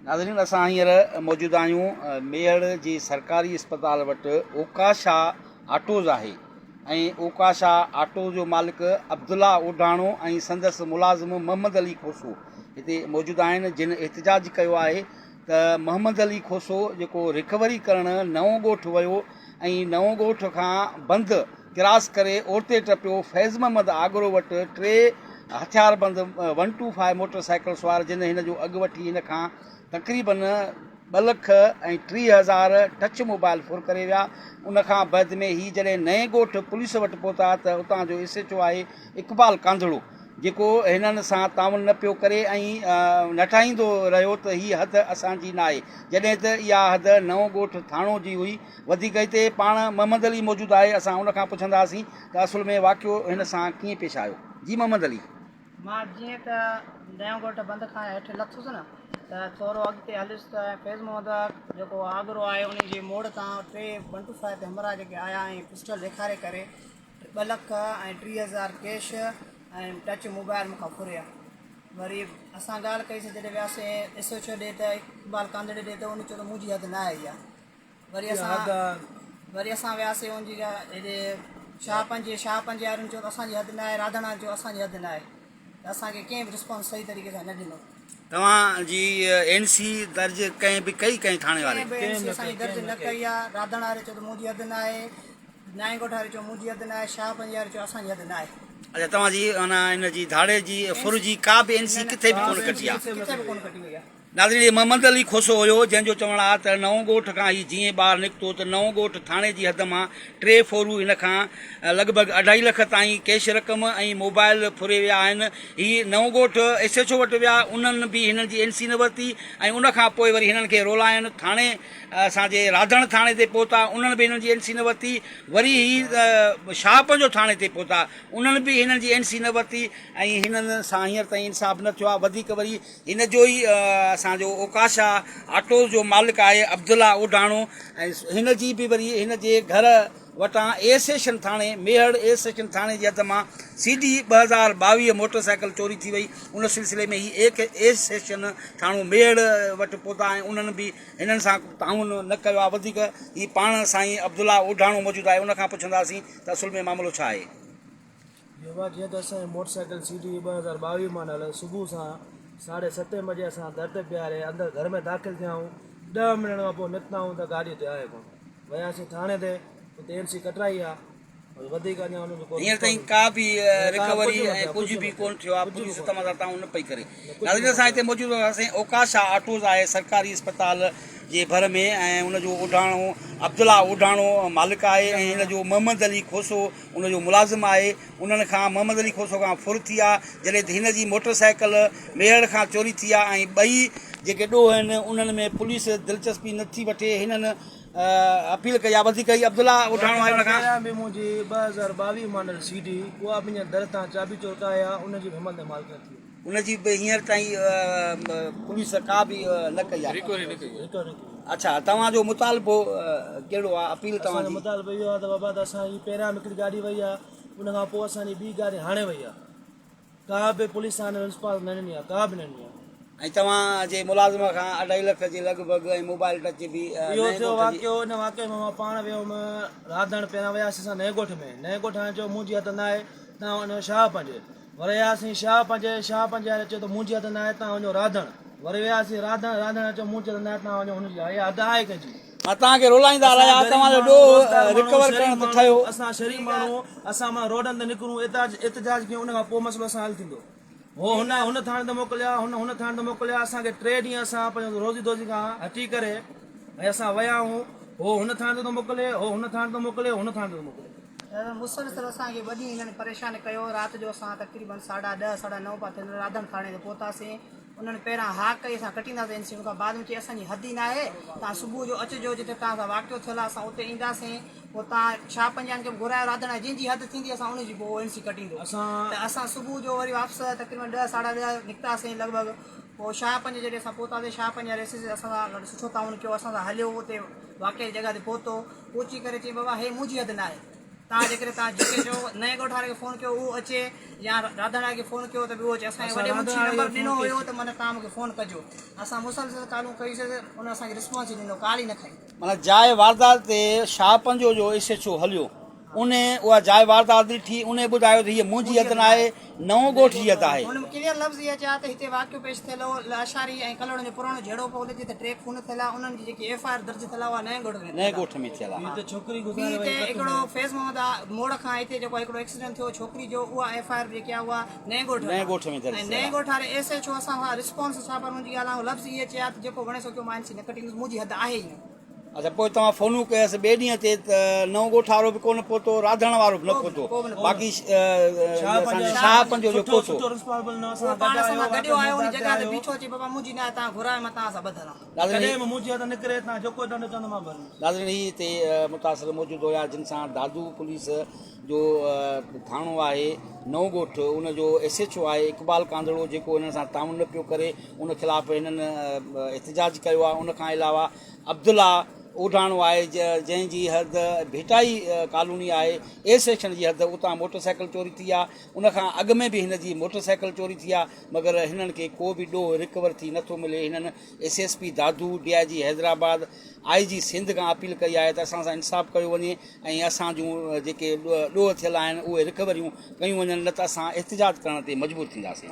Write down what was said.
ناظرين اسان هينئر موجود آهيون ميهڙ جي سرڪاري اسپتال وٽ اوڪاشا آٽوز آهي ۽ اوڪاشا آٽو جو مالڪ عبدالله اوڍاڻو ۽ سندس ملازم محمد علي کوسو هتي موجود آهن جن احتجاج ڪيو آهي ته محمد علي کوسو جيڪو رڪوري ڪرڻ نئون ڳوٺ ويو ۽ نئون ڳوٺ کان بند ڪراس ڪري اورتي ٽپيو فيض محمد آگرو وٽ ٽي هٿياربند one two five motor cycle سوار جن هن جو اڳ وٺي هن کان تقريبن ٻه لک ۽ 30,000 ٽچ موبائل ڦر ڪري ويا ان کان بعد ۾ هي جڏهن نئين ڳوٺ پوليس وٽ پهتا ته اتان جو ايس ايڇ او آهي اقبال ڪانڌڙو جيڪو هنن سان تعاون نه پيو ڪري ۽ نٽائيندو رهيو ته هي حد اسان جي ناهي جڏهن ته اها حد نئون ڳوٺ ٿاڻو جي هئي. وڌيڪ هتي پاڻ محمد علي موجود آهي اسان ان کان پڇنداسين ته اصل ۾ واقعو هن سان ڪيئن پيش آيو. جي محمد علي. مان جيئن ته نئون ڳوٺ بند کان هيٺ لٿس نه ته ٿورو اڳتي هليس ته فيض محمد جيڪو آگرو آهي ان جي موڙ تان ٽي ون ٽو فائيو تي همراهه جيڪي آيا ۽ پسٽل ڏيکاري ڪري ٻه لک ۽ 30,000 ڪيش ۽ ٽچ موبائل مون کان ڦريا. وري اسان ڳالهه ڪئي سين جڏهن وياسين ايس ايڇ او ڏي ته اقبال ڪانڌڙي ڏي ته ان چيو ته منهنجي حد نه آهي اها. وري اسان وري اسان وياسين ان جي هيڏي شاهه پنجي شاهه پنجي وارن چيو ته اسان جي حد نه آهي راڌڻ وارن چيو اسان جي حد نه آهي ته اسان کي ڪنهن به رسپانس صحيح طريقي سان نه ڏنو. توهان جي اين سي درج ڪنهن به ڪئي ڪنهن ٿاڻي واري؟ ڪنهن به اين سي اسان جي درج نه ڪئي آهي راڌڻ واري چيو ته منهنجي حد نه آهي. نائين ڳوٺ واري چيو منهنجي حد ناهي، شاهه پنجي واري چيو اسان جي حد ناهي. اڇا توهان جي معنيٰ ان جي ڌاڙي جي ڦر جي ڪا به اين سي ڪٿي به ڪونه ڪٽي آ. ڪٿي به ڪونه ڪٽي وئي آ. ناظرين هي محمد علي کوسو هيو جنهن جو چوڻ آ ته نئون ڳوٺ کان هي جيئن ٻاهر نڪتو ته نئون ڳوٺ ٿاڻي جي حد مان ٽي ڦورو هن کان لڳ ڀڳ اڍائي لک تائين ڪيش رقم ۽ موبائل ڦري ويا آهن هي نئون ڳوٺ ايس ايڇ او وٽ ويا انهن به هنن جي اين سي نه ورتي ۽ ان کان پوء وري هنن کي رولاين ٿاڻي اسان جي راڌڻ ٿاڻي تي پهتا انهن به هنن جي اين سي نه ورتي وري هي شاهه پنجو ٿاڻي تي پهتا انهن به هنن جي اين سي نه ورتي ۽ هنن سان هينئر تائين انصاف نه ٿيو آهي وڌيڪ وري هن جو ئي اسان جو اوڪاشا آٽوز جو مالڪ آهي عبدالله اوڍاڻو ۽ هن جي به وري هن جي گهر وٽان اي سيشن ٿاڻي ميهڙ اي سيشن ٿاڻي جي حد مان سي ڊي 2022 موٽر سائيڪل چوري ٿي وئي ان سلسلي ۾ هي اي سيشن ٿاڻو ميهڙ وٽ پهتا ۽ انهن به هنن سان تعاون نه ڪيو آهي وڌيڪ هي پاڻ سائين عبدالله اوڍاڻو موجود آهي ان کان پڇنداسين ته اصل ۾ معاملو ڇا آهي. يووا جيئن ته اسان جي motor cycle C D 2022 model صبح سان ساڍي ستين بجي اسان در تي بيهاري اندر گهر ۾ داخل ٿيا آهيون ڏهه منٽن کان پوء نڪتا آهيون ته گاڏي اتي آهي ڪونه وياسين ٿاڻي تي اتي اين سي ڪٽرائي آهي هينئر تائين ڪا به رڪوري ۽ ڪجهه به ڪونه ٿيو آهي پوليس توهان سان تعاون نه پئي ڪري ناظرين اسان هتي موجود هئاسين اوڪاشا آٽوز آهي سرڪاري اسپتال جي ڀر ۾ ۽ ان جو اوڍاڻو عبدالله اوڍاڻو مالڪ آهي ۽ هن جو محمد علي کوسو ان جو ملازم آهي انهن کان محمد علي کوسو کان ڦر ٿي آهي جڏهن ته هن جي موٽر سائيڪل ميهڙ کان چوري ٿي آهي ۽ ٻئي جيڪي ڏوهه آهن انهن ۾ پوليس دلچسپي نٿي وٺي هنن اپيل ڪئي آ وڌيڪ هي عبدالله اوڍاڻو آهي ان کان. پهريان به منهنجي 2022 ماڊل سي ڊي اها به اڃا در تان چاٻي چورڪائي آ ان جي به همت ۽ مالڪ نه ٿي. ان جي به هينئر تائين پوليس ڪا به نه ڪئي آ. رڪوري نه ڪئي آ. اڇا توهان جو مطالبو ڪهڙو آ اپيل توهان اسان جي. جو مطالبو اهو آ ته بابا ته اسان جي پهريان به هڪڙي گاڏي وئي آ ان کان پوء اسان جي ٻي گاڏي هاڻي وئي آ. ڪا به پوليس ٿاڻي رسپانس نه ڏني آهي ڪا به نه ڏني آهي. ۽ توهان جي ملازم کان اڍائي لک جي لڳ ڀڳ ۽ موبائل ٽچ به اهو نئين ٿيو ڳوٺ جي. واقعو ان واقعي ۾ مان پاڻ ويو هيم راڌڻ پهريان وياسين اسان نئين ڳوٺ ۾ نئين ڳوٺ وارن چيو منهنجي حد نه آهي توهان وڃو شاهه پنجي وري وياسين شاهه پنجي شاهه پنجي واري چيو ته منهنجي حد نه آهي توهان وڃو راڌڻ وري وياسين راڌڻ راڌڻ واري چيو منهنجي حد نه آهي توهان وڃو هن جي اها حد آهي ڪنهن جي. مان توهان کي رولائيندا اسان رهيا غريب توهان جو ماڻهو ڏوهه روزگار ماڻهو رڪور شريف ڪرڻ ته ماڻهو ٺهيو. اسان شريف ماڻهو اسان معنيٰ روڊن تي نڪرون احتجاج احتجاج ڪيون ان کان پوء مسئلو اسان حل ٿيندو هو هن هن ٿاڻي تي موڪليا هن هن ٿاڻي تي موڪليا اسان کي ٽي ڏينهن اسان پنهنجو روزي دوزي کان هٽي ڪري ۽ اسان ويا آهيون هو هن ٿاڻي تي ٿو موڪلي هو هن ٿاڻي تي موڪلي هن ٿاڻي تي ٿو موڪلي. مسلسل اسان کي ٻه ڏينهن هنن پريشان ڪيو رات جو اسان تقريبن ساڍا ڏهه ساڍا نو پيا ٿين راڌڻ ٿاڻي تي پهتاسين انهن پهريان ها ڪئي اسان ڪٽينداسين اين سي ان کان بعد ۾ چئي اسان جي حد ئي ناهي توهان صبح جو اچجو جتي توهان سان واقعو ٿيل آهي اسان اتي اينداسين پوء توهان شاهه پنجان کي به گهرايو راڌڻ جنهن جي حد ٿيندي اسان ان جي پوء اين سي ڪٽيندو ته اسان صبح جو وري واپس تقريبن ڏهه ساڍا ڏهه نڪتاسين لڳ ڀڳ پوء شاهه پنج جڏهن اسان پهتاسين شاهه پنج واري ايس ايس اسان سان گڏ سٺو تعاون ڪيو اسان سان هليو اتي واقعي جي جڳهه تي پهتو پهچي ڪري چئي بابا هي منهنجي حد ناهي. توهان جيڪڏهن توهان جيڪي چئو نئين ڳوٺ واري کي فون ڪيو اهو اچي يا راڌڻ واري کي فون ڪيو ته به اهو اچي اسان کي وڏي منشي نمبر ڏنو هيو ته معنيٰ توهان مون کي فون ڪجو اسان مسلسل ڪالون ڪئي سي ان اسان کي رسپانس ئي ڏنو ڪال ئي نه کنئي. معنيٰ جاء واردات تي شاهه پنجو جو ايس ايڇ او هليو انهي اها جاء واردات ڏٺي، انهي ٻڌايو ته هيء منهنجي حد ناهي، نئون ڳوٺ جي حد آهي. هن ڪليئر لفظ اهي چيا ته هتي واقعو پيش ٿيل هو، لاشاري ۽ ڪلهوڙن جو پراڻو جهيڙو پيو هلي، جتي ٽي خون ٿيل ها، انهن جي جيڪي ايف I R درج ٿيل آهي، اها نئين ڳوٺ ۾ نئين ڳوٺ ۾ ٿيل آهي. ٻي هتي هڪڙو فيض محمد موڙ کان هتي جيڪو هڪڙو ايڪسيڊنٽ ٿيو ڇوڪري جو، اها ايف I R به جيڪي آهي اها نئين ڳوٺ نئين ڳوٺ ۾ درج ۽ ٿيل نئين آهي. ڳوٺ واري ايس ايڇ او اسان کان رسپانس ڇا پر منهنجي ڳالهه آهي لفظ اهي چيا ته جيڪو وڻي سو ڪيو مان اين سي نه ڪٽيندس، منهنجي حد آهي ئي نه. اڇا پوء توهان فونون ڪيس ٻئي ڏينهن تي ته نئون ڳوٺ وارو به ڪونه پهتو راڌڻ وارو به نه پهتو باقي شاهه پنجو جو پهتو. اهو پاڻ سان گڏيو آيو ان جڳهه تي بيٺو چي بابا منهنجي نه توهان گهرايو مان توهان سان ٻڌل آهيان. ناظرين هي هتي متاثر موجود هيا جن سان دادو پوليس جو ٿاڻو آهي نئون ڳوٺ ان جو ايس ايڇ او آهي اقبال ڪانڌڙو جيڪو هنن سان تعاون نه پيو ڪري ان خلاف هنن احتجاج ڪيو آهي ان کان علاوه عبدالله اوڍاڻو آهي جنهن جي حد ڀٽائي ڪالوني آهي اي سيڪشن جي حد اتان موٽر سائيڪل چوري ٿي آهي ان کان اڳ ۾ به هن جي موٽر سائيڪل چوري ٿي آهي مگر هنن کي ڪو به ڏوهه رڪور ٿي نٿو ملي هنن S S P Dadu D I G Hyderabad I G Sindh کان اپيل ڪئي آهي ته اسان سان انصاف ڪيو وڃي ۽ اسان جون جيڪي ڏوهه ٿيل آهن اهي رڪوريون ڪيون وڃن نه ته اسان احتجاج ڪرڻ تي مجبور ٿينداسين.